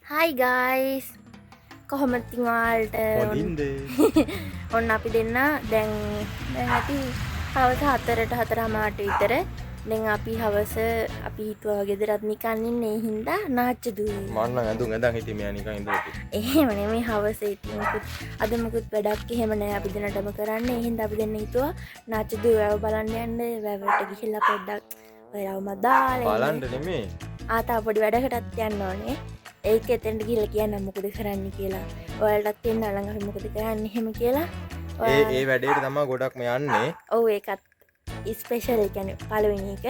හයි guys, කොහොමද ඉතින් ඔයාලට? හොඳින්ද? ඔන්න අපි දෙන්න දැන් දැන් ඇති හවස 4ට 4:30ට විතර. දැන් අපි හවස අපි හිතුවා ගෙදරත් නිකන් ඉන්නේ, ඒ හින්දා නාච්ච දුවේ. මං නම් ඇඳුම් ඇඳන් හිටියේ, මෙයා නිකන් ඉඳලා තිබ්බේ. එහෙම නෙමෙයි, හවස ඉතින් මුකුත් අද මුකුත් වැඩක් එහෙම නෑ අපි දෙන්නටම කරන්න. ඒ හින්දා අපි දෙන්න හිතුවා නාච්ච දුවේ වැව බලන්න යන්න. වැවට ගිහිල්ලා පොඩ්ඩක් ඔය රවුමක් දාලා එන්න. බලන්න නෙමෙයි. ආ, තව පොඩි වැඩකටත් යන්න ඕනේ. ඒක එතෙන්ට ගිහිල්ලා කියන්නම් මොකද කරන්න කියලා. ඔයාලටත් පෙන්නන්න නම් අපි මොකද කරන්නේ එහෙම කියලා. ඒ ඒ වැඩේට තමයි ගොඩක්ම යන්නේ. ඔව්, ඒකත් ස්පෙෂල්, ඒ කියන්නේ පළවෙනි එක.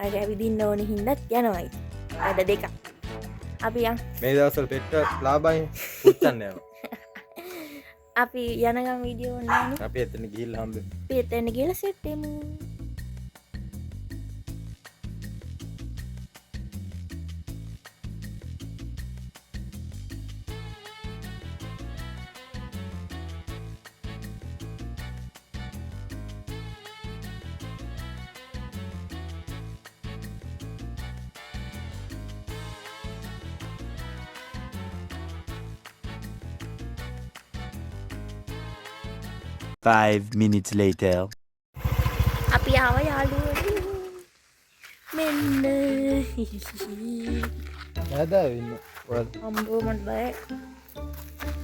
අර ඇවිදින්න ඕන හින්දාත් යනවා ඉතින්. වැඩ දෙකක්. අපි යන්. මේ දවස්වල පෙට්ට ලාභයි පුච්චන්න යනවා. අපි යනගම් වීඩියෝ ඕනේ. අපි එතන ගිහිල්ලා හම්බෙමු. අපි එතන ගිහිල්ලා සෙට් වෙමු. Five minutes later. අපි ආව යාළුවනේ. මෙන්න. නෑදෑයෝ ඉන්න. ඔයාලා අම්බෝ මට බයයි.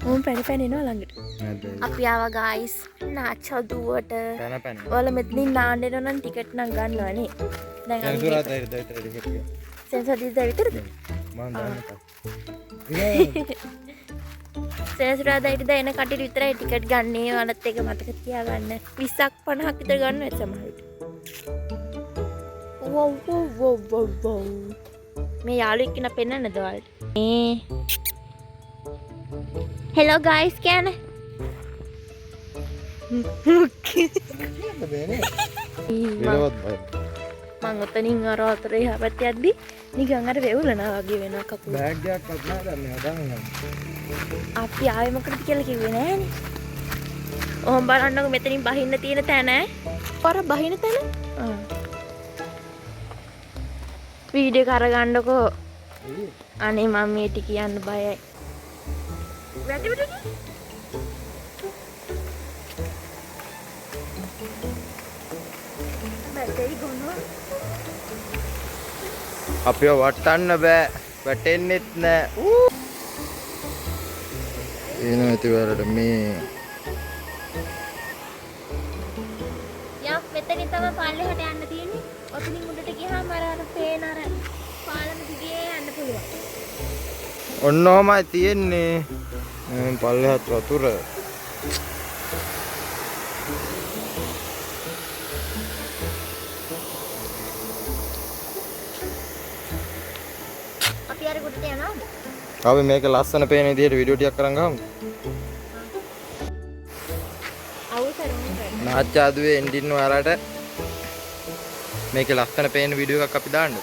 මම පැන පැන එනවා ළඟට. නෑදෑයෝ. අපි ආවා ගයිස් නාචදුවට. පැන පැන. ඔයාලා මෙතනින් නාන්න එනවා නම් ටිකට් නම් ගන්නවනේ. දැන් අපි සෙනසුරාදා ඉරිදා විතර ටිකට් එක. සෙනසුරාදා ඉරිදා විතරද? මං දන්නේ නැහැ. සෙනසුරාදා ඉරිදා එන කට්ටියට විතරයි ටිකට් ගන්නේ. ඔයාලත් ඒක මතක තියාගන්න. 20ක් 50ක් විතර ගන්න ඇති සමහර විට. වොව් වොව් වොව් වොව් වොව්. මේ යාළුවෙක් කෙනා පෙන්වන්නද ඔයාලට? මේ හෙලෝ ගයිස් කියන. වෙනවත් බය. මං ඔතනින් අර අතර එහා පැත්තේ යද්දි නිකන් අර වෙවුලනවා වගේ වෙනවා කකුල. බෑග් එකක්වත් නෑ දැන් මේ හදාගෙන යන්න. අපි ආවේ මොකටද කියලා කිව්වේ නෑනේ. ඔහොම බලන්නකෝ මෙතනින් බහින්න තියෙන තැන. පාර බහින තැන? ආ. වීඩියෝ එක අරගන්නකෝ. අනේ මම මේ ටික කියන්න බයයි. වැටි වැටි. වැටෙයි ගොනුව. අපිව වටන්න බෑ, වැටෙන්නෙත් නෑ. ඌ. එනවා ඇති ඔයාලට මේ. යා, මෙතනින් තමයි පල්ලෙහාට යන්න තියෙන්නේ. ඔතනින් උඩට ගියාම අර අර පේන අර පාලම දිගේ යන්න පුළුවන්. ඔන්න ඔහමයි තියෙන්නේ. පල්ලෙහාත් වතුර. අපි අර ගොඩට යනවද? අපි මේක ලස්සන පේන විදිහට වීඩියෝ ටිකක් අරන් ගහමු. අවසරයි. නාච්චාදුවේ එන්ඩින් ඔයාලට මේක ලස්සන පේන වීඩියෝ එකක් අපි දාන්න.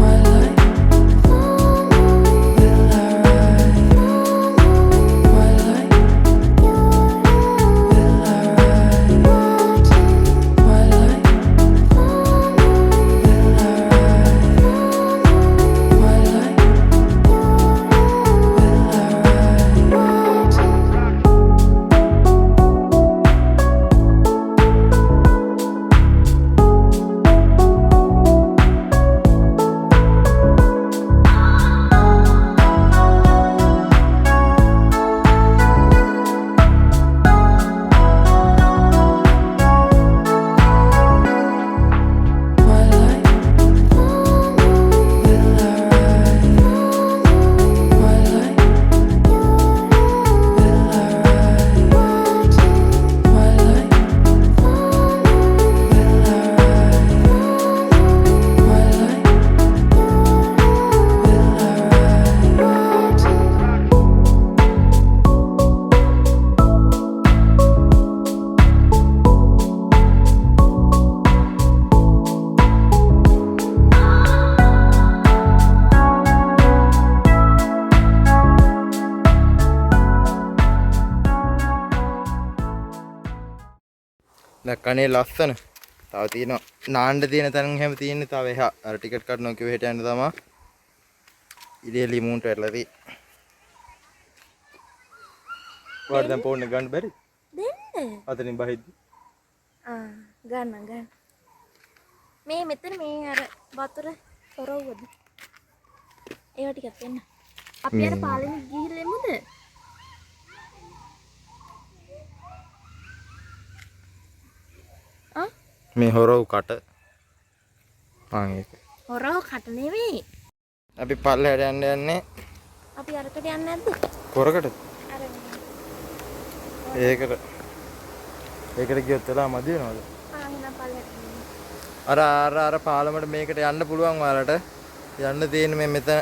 My light will arrive. My light will දැක්කනේ ලස්සන. තව තියෙනවා නාන්න තියෙන තැන් හැම තියෙන්නේ තව එහා. අර ටිකට් කඩනවා කිව්ව හෙට යන්න තමා. ඉතින් මූන්ට වැටලා තියෙන්නේ. ඔයාට දැන් ෆෝන් එක ගන්න බැරි? දෙන්න. අතනින් බහිද්දි. ආ ගන්න ගන්න. මේ මෙතන මේ අර වතුර හොරව්වද? ඒවා ටිකක් දෙන්න. අපි අර පාලෙන් ගිහිල්ලා එමුද? ආ මේ හොරව් කට. ආ ඒක. හොරව් කට නෙවෙයි. අපි පල්ලෙහාට යන්න යන්නේ. අපි අරකට යන්නේ නැද්ද? කොරකට? අර ඒකට. ඒකට ගියොත් වෙලා මදි වෙනවද? ආ එහෙනම් පල්ලෙහාට. අර අර අර පාලමට මේකට යන්න පුළුවන් ඔයාලට. යන්න තියෙන මේ මෙතන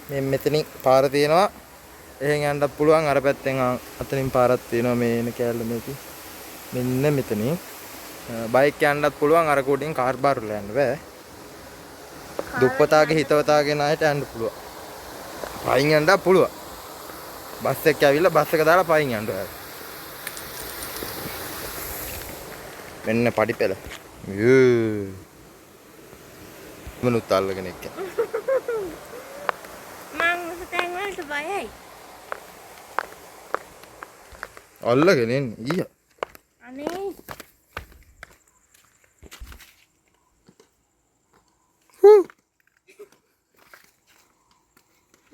මේ මෙතනින් පාර තියෙනවා. එහෙන් යන්නත් පුළුවන් අර පැත්තෙන් අතනින් පාරක් තියෙනවා මේ එන කෑල්ල මේකේ. මෙන්න මෙතනින් බයික් යන්නත් පුළුවන් අර කුඩින් කාර් බාර් වල යන්න බෑ. දුප්පතාගේ හිතවතාගේ නායට යන්න පුළුවන්. පයින් යන්නත් පුළුවන්. බස් එක ඇවිල්ලා බස් එක දාලා පයින් යන්න ඔයාලා. මෙන්න පඩි පෙළ. යේ. මනුත් අල්ලගෙන එක්ක. මං උස තැන් වලට බයයි. අල්ලගෙන එන්නේ ඊයා. අනේ.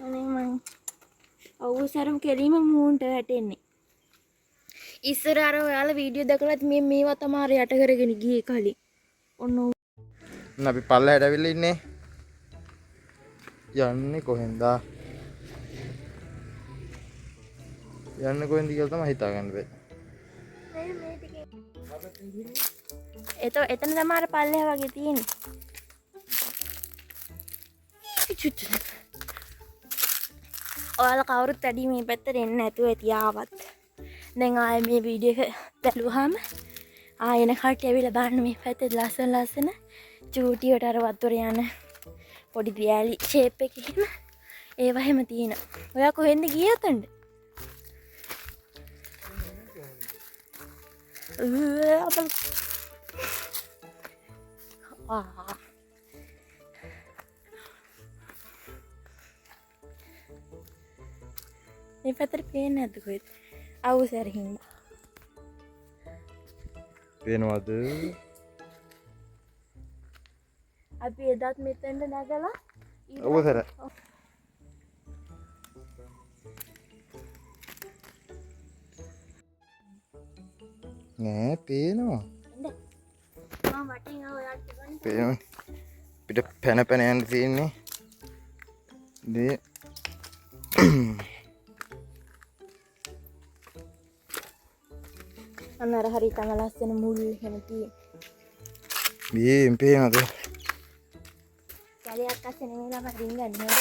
අනේ මං අවුසරම් කෙලිම මූන්ට වැටෙන්නේ. ඉස්සර අර ඔයාලා වීඩියෝ දැකලත් මේ මේවා තමයි අර යට කරගෙන ගියේ කලින්. ඔන්න අපි පල්ලෙහාට ඇවිල්ලා ඉන්නේ. යන්නේ කොහෙන්ද? යන්නේ කොහෙන්ද කියලා තමයි හිතා ගන්න බැහැ. මේ ටිකේ. එතන තමයි අර පල්ලෙහා වගේ තියෙන්නේ. ඔයාලා කවුරුත් වැඩි මේ පැත්තට එන්නේ නැතුව ඇති ආවත්. දැන් ආයේ මේ වීඩියෝ එක බැලුවාම ආයෙ එන කට්ටිය ඇවිල්ලා බලන්න මේ පැත්තේ ලස්සන ලස්සන චූටි වට අර වතුර යන පොඩි දියැලි ෂේප් එකේ එහෙම ඒවා එහෙම තියෙනවා. ඔයා කොහෙන්ද ගියේ අතන්ට? මේ පැත්තට පේන්නේ නැද්ද කොහෙද? අවුසර හින්දා. පේනවද? අපි එදත් මෙතෙන්ට නැගලා අවුසර. නෑ පේනවා. මම වටෙන් ආව ඔයාට තිබුණේ. පේනවා. පිට පැන පැන යන්න තියෙන්නේ. දේ අන්න අර හරි තම ලස්සන මුල් එහෙම තියෙන. මේ පේනවද? කැලයක් අස්සේ නෙමෙයි ළමයි රින්ගන්නේ නේද?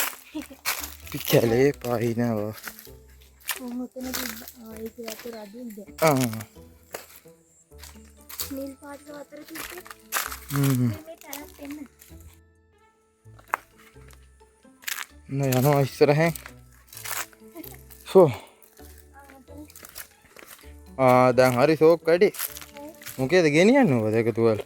අපි කැලේ පහිනවා. මොන් ඔතන තිබ්බ. ආ ඒක වතුර අදින්ද? ආ. නිල් පාට වතුර තිබ්බේ. මේ තැනත් එන්න. නෑ යනවා ඉස්සරහෙන්. සෝ. ආ දැන් හරි සෝක් වැඩි. මොකේද ගෙනියන්නේ ඔබ දෙක තුවල්?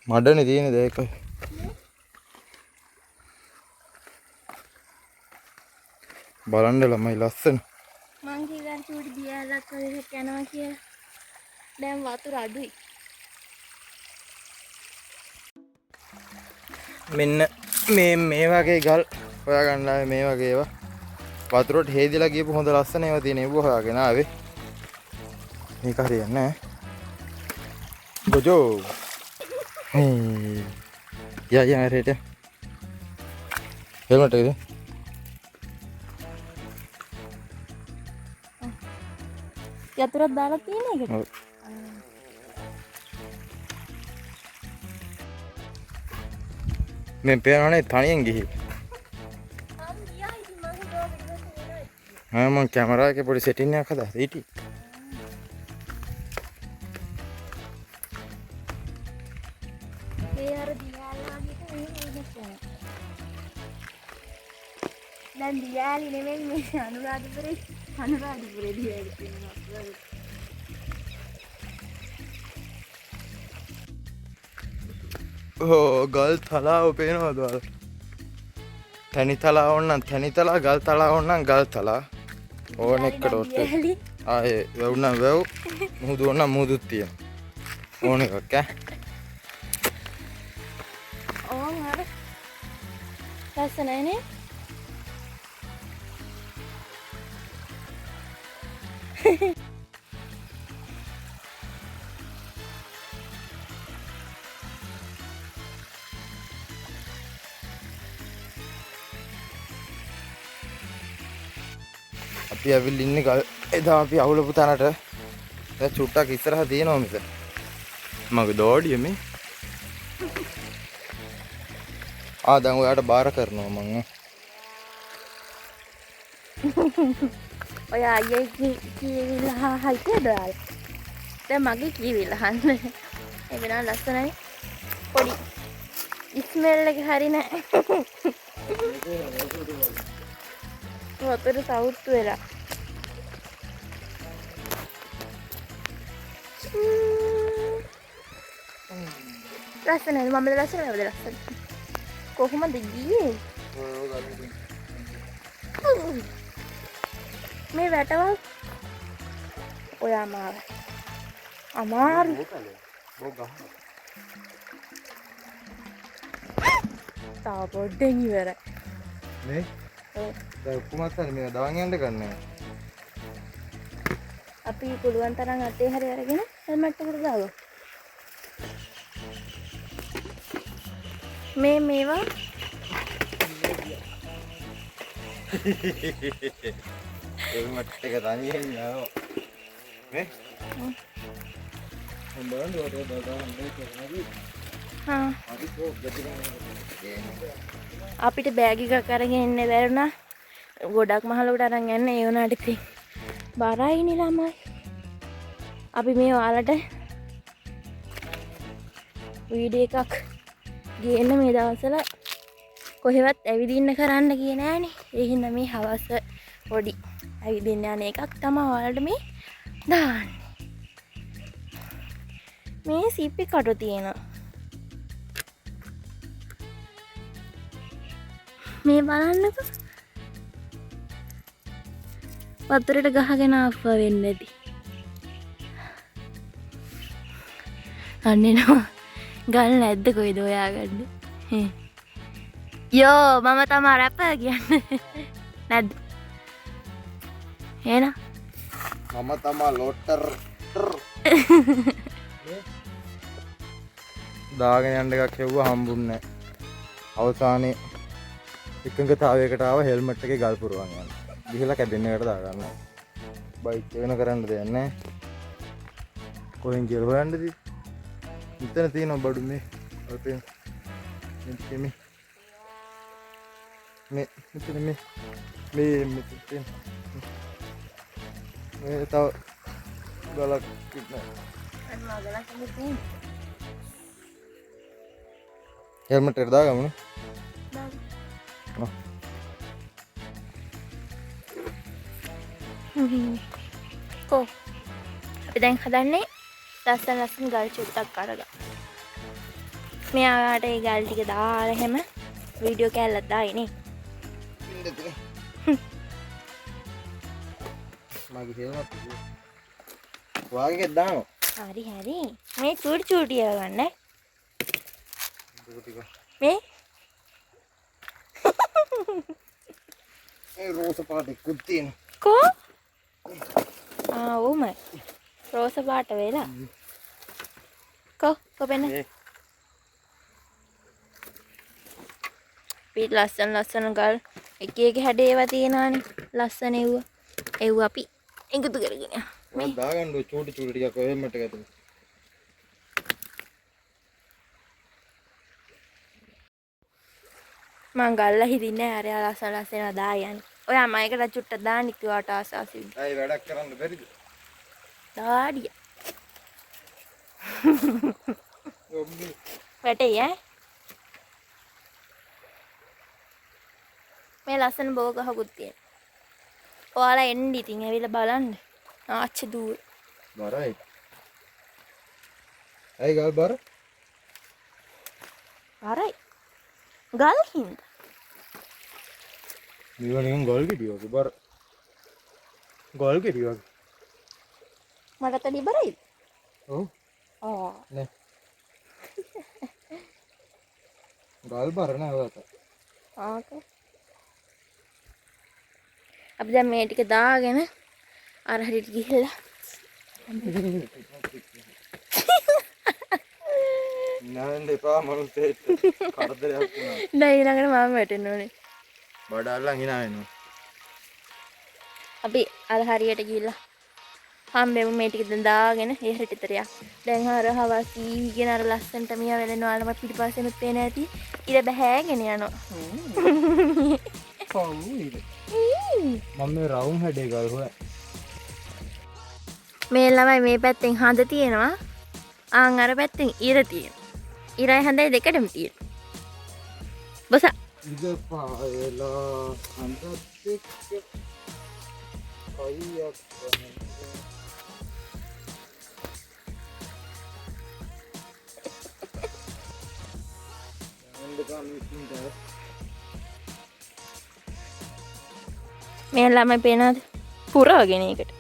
මඩනේ තියෙන දෙයක. බලන්න ළමයි ලස්සන. මං කිව්වා චූටි දියැලක් වගේ එකක් යනවා කියලා. දැන් වතුර අඩුයි. මෙන්න මේ වගේ ගල් හොයාගන්න ආවේ මේ වගේ ඒවා. වතුරට හේදිලා ගියපු හොඳ ලස්සන ඒවා තියෙන ඒව හොයාගෙන ආවේ. මේක හරියන්නේ නෑ. ගොජෝ. හේ. යා යා රේට. හෙල්මට් එකද? යතුරක් දාලා තියෙන එකට? ඔව්. මේ පේනවනේ තනියෙන් ගිහින්. මං ගියා ඉතින් මං හිතුවා පිටිපස්සේ එනවා. ආ මං කැමරා එකේ පොඩි සෙටින් එකක් හදා හිටියේ. ඒ අර දියාල වගේ එහෙම ඉන්නත් යනවා. දැන් දියාලි නෙමෙයි මේ අනුරාධපුරේ අනුරාධපුරේ දියාලි කියනවා. ඕ ගල් තලාව පේනවද ඔයාලට? තැනි තලාව ඕන නම් තැනි තලා, ගල් තලාව ඕන නම් ගල් තලා. ඕන එකට ඔට්ටු. දියාලි ආයේ වැව් නම් වැව්, මුහුදු ඕන නම් මුහුදුත් තියෙනවා. ඕන එකක් ඈ. ඕන් අර ලස්සනයි නේ? අපි ඇවිල්ලා ඉන්නේ ගල් එදා අපි අවුලපු තැනට. දැන් චුට්ටක් ඉස්සරහ තියෙනවා මෙතන. මගේ දෝඩිය මේ. ආ දැන් ඔයාට බාර කරනවා මං ඈ. ඔය අයියේ කියවිලා හිටියද ඔයාලා? දැන් මගේ කියවිලා අහන්න. ඒක නම් ලස්සනයි. පොඩි ස්මෙල් එක හරි නෑ. වතුර සවුත්තු වෙලා. ලස්සනයි. මමද ලස්සනයි ඔබද ලස්සනයි. කොහොමද ගියේ? මේ වැටවල් ඔයා මාව අමාරු. තව පොඩ්ඩෙන් ඉවරයි. නේ? ඔව්. දැන් ඔක්කොමත් හරි මේවා දාන් යන්න ගන්නෑ. අපි පුළුවන් තරම් අතේ හරි අරගෙන හෙල්මට් එකට දාගමු. මේ මේවා හෙල්මට් එක තනියෙන් යනවා. නේ? හොඳ හොඳ දාන්න හොඳ. හා හරි කො ගැටි. අපිට බෑග් එකක් අරගෙන එන්න බැරුණා. ගොඩක් මහලුවට අරන් යන්න ඒ වුණාට ඉතින් බරයිනේ ළමයි. අපි මේ ඔයාලට වීඩියෝ එකක් ගේන්න මේ දවස්වල කොහෙවත් ඇවිදින්න කරන්න ගියේ නෑනේ. ඒ හින්දා මේ හවස පොඩි ඇවිදින්න යන එකක් තමයි ඔයාලට මේ දාන්නේ. මේ සිප්පි කටු තියෙනවා. මේ බලන්නකෝ. වතුරට ගහගෙන ආපුවා වෙන්නේ නැති. අන්න එනවා. ගල් නැද්ද කොයිද හොයාගන්න? යෝ මම තමා රැපර් කියන්නේ. නැද්ද? එහෙනම් මම තමා ලොටර්. දාගෙන යන්න එකක් හෙව්වා හම්බුන්නේ නැහැ. අවසානයේ එකඟතාවයකට ආව හෙල්මට් එකේ ගල් පුරවන් යන්න. ගිහලා කැබින් එකට දාගන්නවා. බයික් වෙන කරන්න දෙයක් නැහැ. කොහෙන් කියලා හොයන්නද? මෙතන තියෙනවා බඩු මේ. ඔය පේන. මේ ටිකේ මේ. මේ මෙතන මේ. මේ මෙතන තියෙන. මේ තව ගලක් ඉන්නවා. අන්න ගලක් ඉන්නේ. හෙල්මට් එකට දාගමු නේ. දාගමු. කෝ අපි දැන් හදන්නේ ලස්සන ලස්සන ගල් චුට්ටක් අරගන්න. මෙයාට ඒ ගල් ටික දාලා එහෙම වීඩියෝ කෑල්ලක් දායි නේ. මගේ හෙල්මට් එක. වාගේ එකක් දානවා. හරි හරි. මේ චූටි චූටි ඒවා ගන්න. ටික. මේ ඒ රෝස පාට එකකුත් තියෙනවා. කෝ? ආ ඔව්මයි. රෝස පාට වෙලා. කෝ කොපෙන්න. අපි ලස්සන ලස්සන ගල් එක එක හැඩ ඒවා තියෙනවානේ. ලස්සන ඒවා. ඒවා අපි එකතු කරගෙන යනවා. මේ දාගන්න ඔය චූටි චූටි ටිකක් ඔය හෙල්මට් එක ඇතුලේ. මං ගල්ලා හිටින්නේ නෑ. අර යා ලස්සන ලස්සන ඒවා දා යන්නේ. ඔයා මයිකට චුට්ටක් දාන්න කිව්වට ආස ආස විදිහට. ඇයි වැඩක් කරන්න බැරිද? දාඩිය. ඔම්බි. වැටෙයි ඈ. මේ ලස්සන බෝ ගහකුත් තියෙනවා. ඔයාලා එන්න ඉතින් ඇවිල්ලා බලන්න. ආච්චි දුව. බරයි. ඇයි ගල් බර? බරයි. ගල් හින්දා. මේවා නිකන් ගල් ගෙඩි වගේ බර. ගල් ගෙඩි වගේ. මටත් වැඩි බරයිද? ඔව්. ආ. නෑ. ගල් බර නෑ ඔයාට. ආක. අපි දැන් මේ ටික දාගෙන අර හරියට ගිහිල්ලා නෑ එපා මනුස්සයෙක් කරදරයක් වුණා. නෑ ඊළඟට මම වැටෙන්න ඕනේ. බඩ අල්ලන් hina වෙනවා. අපි අර හරියට ගිහිල්ලා හම්බෙමු මේ ටික දැන් දාගෙන ඒ හරියට විතරයක්. දැන් අර හවස් ඊගෙන අර ලස්සනට මියා වෙලෙනවා අර මට පිටිපස්සෙනුත් පේන ඇති. ඉර බහැගෙන යනවා. මම මේ රවුම් හැඩේ ගල් හොය. මේ ළමයි මේ පැත්තෙන් හඳ තියෙනවා. ආන් අර පැත්තෙන් ඉර තියෙනවා. ඉරයි හඳයි දෙකටම තියෙනවා. බස. ඉර පායලා හඳත් එක්ක කයියක් ගහනවා. මේ ළමයි පේනවද? පුරවගෙන ඒකට.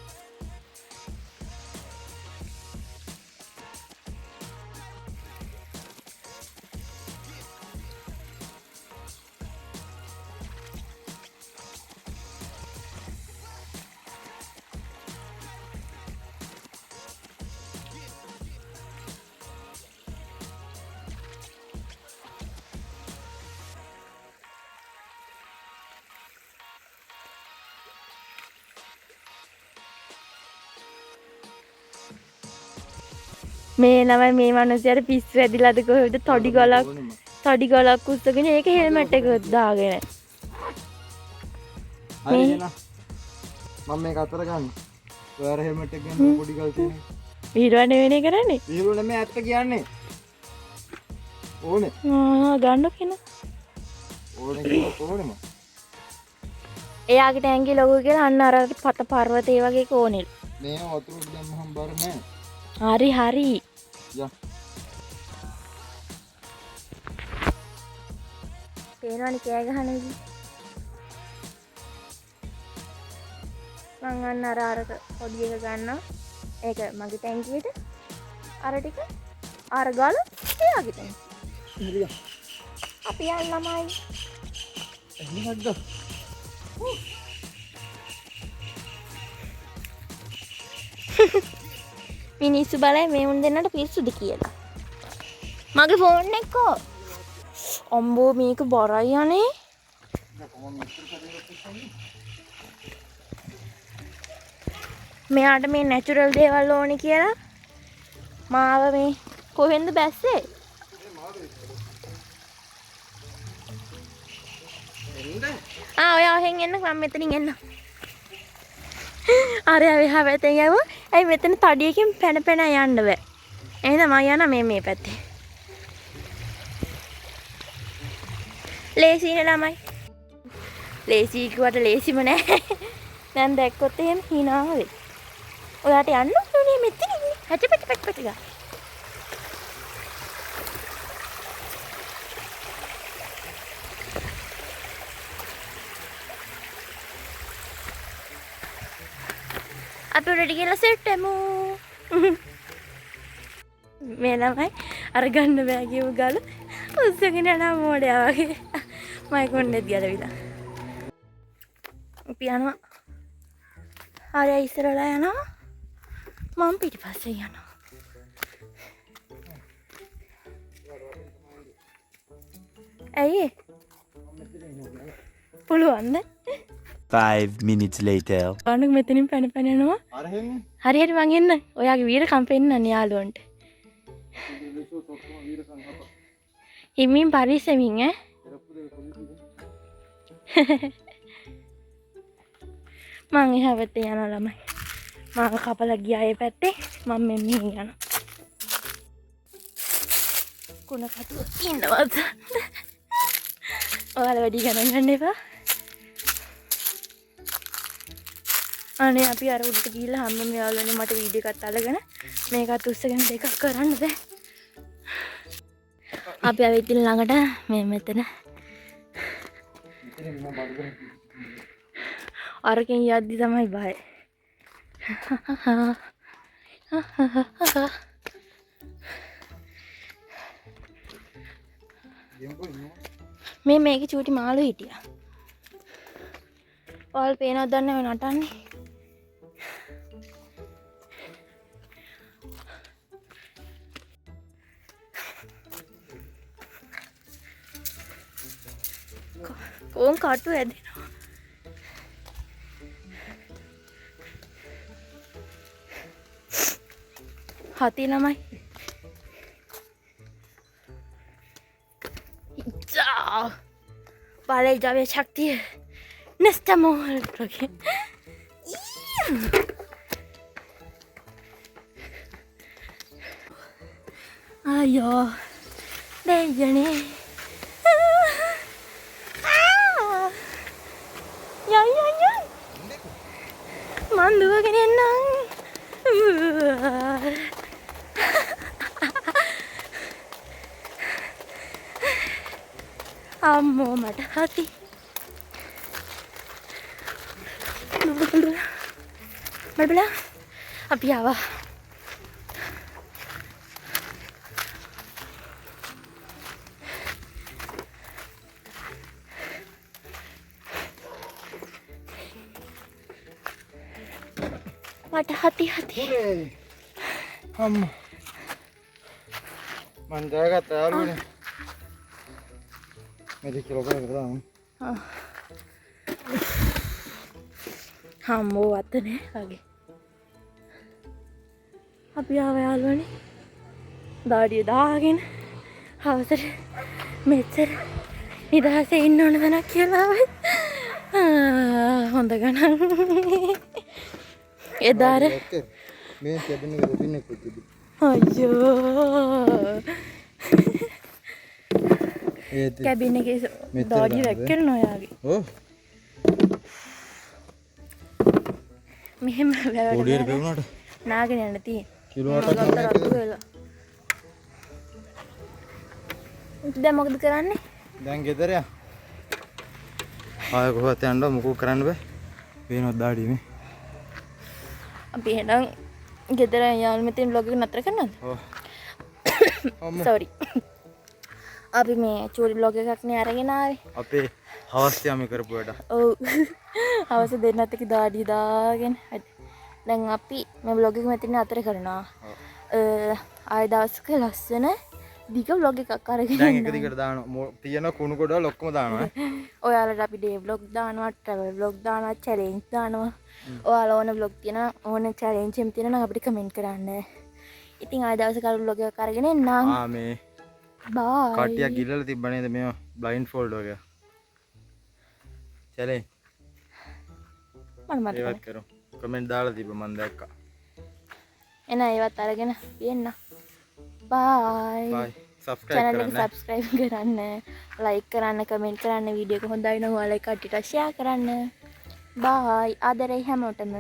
මේ ළමයි මේ මනුස්සයාට පිස්සු ඇදිලාද කොහෙද තොඩි ගලක් උස්සගෙන ඒක හෙල්මට් එක දාගෙන. හරි එන මම මේක අතර ගන්න. ඔයාලා හෙල්මට් එක ගන්න පොඩි ගල් තියෙන. විහිළුව නෙවෙයි කරන්නේ. විහිළුව නෙමෙයි ඇත්ත කියන්නේ. ඕනේ. ආ ගන්න කෙනා. ඕනේ කිව්වොත් ඕනේම. එයාගේ ටැංකිය ලොකු කියලා අන්න අර පත පර්වත ඒ වගේ කෝනෙල්. මේ වතුරට දැම්මහම බර නෑ. හරි හරි. යා. පේනවනේ කෑ ගහන විදිහ. මං අන්න අර අරක පොඩි එක ගන්නවා. ඒක මගේ ටැංකියට. අර ටික අර ගල එයාගේ ටැංකිය. හරි. අපි යන් ළමයි. එහෙම නැද්ද? මිනිස්සු බලයි මේ උන් දෙන්නට පිස්සුද කියලා. මගේ ෆෝන් එක කො? අම්බෝ මේක බරයි අනේ. මෙයාට මේ නැචරල් දේවල් ඕනේ කියලා මාව මේ කොහෙන්ද බැස්සේ? ආ ඔයා ඔහෙන් එන්න මම මෙතනින් එන්න. අර එහා පැත්තෙන් යමු. ඇයි මෙතන තඩියකින් පැන පැන යන්න බෑ. එහෙනම් මම යනවා මේ පැත්තේ. ලේසිනේ ළමයි. ලේසි කිව්වට ලේසිම නෑ. දැන් දැක්කොත් එහෙම hina වෙයි. ඔයාට යන්න ඕනේ මෙතනින් ඉන්නේ. හච පච පච පච ගා. අපි උඩට ගිහලා සෙට් වෙමු. මේ ළමයි අර ගන්න බෑ කියපු ගල උස්සගෙන යනවා මෝඩයා වගේ. මයි කොණ්ඩෙත් ගැලවිලා. අපි යනවා. ආරයා ඉස්සරහලා යනවා. මම පිටිපස්සේ යනවා. ඇයි ඒ? පුළුවන්ද? 5 minutes later. අනුක් මෙතනින් පැන පැන යනවා. අර හෙන්නේ. හරි හරි මං එන්න. ඔයාගේ වීරකම් පෙන්නන්න යාළුවන්ට. හිමින් පරිස්සමින් ඈ. මං එහා පැත්තේ යනවා ළමයි. මාව කපලා ගියා ඒ පැත්තේ. මං මෙන්න මෙහෙන් යනවා. කුණ කටුව ඉන්නවද? ඔයාලා වැඩි ගණන් ගන්න එපා. අනේ අපි අර උඩට ගිහිල්ලා හැමෝම යාළුවනේ මට වීඩියෝ එකත් අරගෙන මේකත් උස්සගෙන දෙකක් කරන්න බෑ. අපි ආවෙත් ඉතින් ළඟට මේ මෙතන. අරකින් යද්දි තමයි බය. මේ මේකේ චූටි මාළු හිටියා. ඔයාලා පේනවද දන්නේ ඔය නටන්නේ. කොන් කටු ඇදෙනවා. හති ළමයි. බලේ ජාවේ ශක්තිය නෙස්ටමෝල් වගේ. අයියෝ දෙයනේ. යයි යයි යයි මං දුවගෙන එන්නම්. අම්මෝ මට හති. බලබලා අපි ආවා. මට හති හති. අම්මෝ මං ජයගත්තා යාළුවනේ. මේ දෙක ලොකු කරලා. අම්මෝ අත නෑ වගේ. අපි ආවා යාළුවනේ. දාඩිය දාගෙන හවසට මෙච්චර නිදහසේ ඉන්න ඕන තැනක් කියලා ආවේ. හොඳ ගණන්. එදා අර මේ කැබින් එක රොටින් එක තිබි. අයියෝ. කැබින් එකේ දාඩිය වැක්කෙනවා ඔයාගේ. ඔව්. මෙහෙම වැවට පොඩියට පෙවුනාට නාගෙන යන්න තියෙන්නේ. කිලෝ 8ක් රතු වෙලා. දැන් මොකද කරන්නේ? දැන් ගෙදර යා. ආයෙ කොහොමද යන්න මොකෝ කරන්න බෑ. පේනවද දාඩිය මේ? අපි එහෙනම් ගෙදර යාළු මෙතෙන් ව්ලොග් එක නතර කරනවද? ඔව්. අම්මෝ. සෝරි. අපි මේ චූටි ව්ලොග් එකක් නේ අරගෙන ආවේ. අපේ හවස් යාමේ කරපු වැඩ. ඔව්. හවස දෙන්නත් එක්ක දාඩිය දාගෙන. දැන් අපි මේ ව්ලොග් එක මෙතන නතර කරනවා. ආයෙ දවසක ලස්සන දිග ව්ලොග් එකක් අරගෙන දැන් එක දිගට දානවා. තියෙන කුණු ගොඩවල් ඔක්කොම දානවා ඈ. ඔයාලට අපි ඩේ ව්ලොග් දානවා, ට්‍රැවල් ව්ලොග් දානවා, චැලෙන්ජ් දානවා. ඔයාලා ඕන ව්ලොග් තියෙනවා, ඕන චැලෙන්ජ් එහෙම තියෙනවා නම් අපිට කමෙන්ට් කරන්න. ඉතින් ආයෙ දවසක අර ව්ලොග් එකක් අරගෙන එන්නම්. ආ මේ බයි. කට්ටියක් ගිල්ලලා තිබ්බ නේද මේවා බ්ලයින්ඩ් ෆෝල්ඩ් වගේ. චැලෙන්ජ්. මට මතක ඒවත් කරමු. කමෙන්ට් දාලා තිබ්බ මං දැක්කා. එන ඒවත් අරගෙන එන්න. බයි. බයි. සබ්ස්ක්‍රයිබ් චැනල් එක කරන්න. සබ්ස්ක්‍රයිබ් කරන්න, ලයික් කරන්න, කමෙන්ට් කරන්න, වීඩියෝ එක හොඳයි නම් ඔයාලා කට්ටියට ෂෙයා කරන්න. බයි. ආදරෙයි හැමෝටම.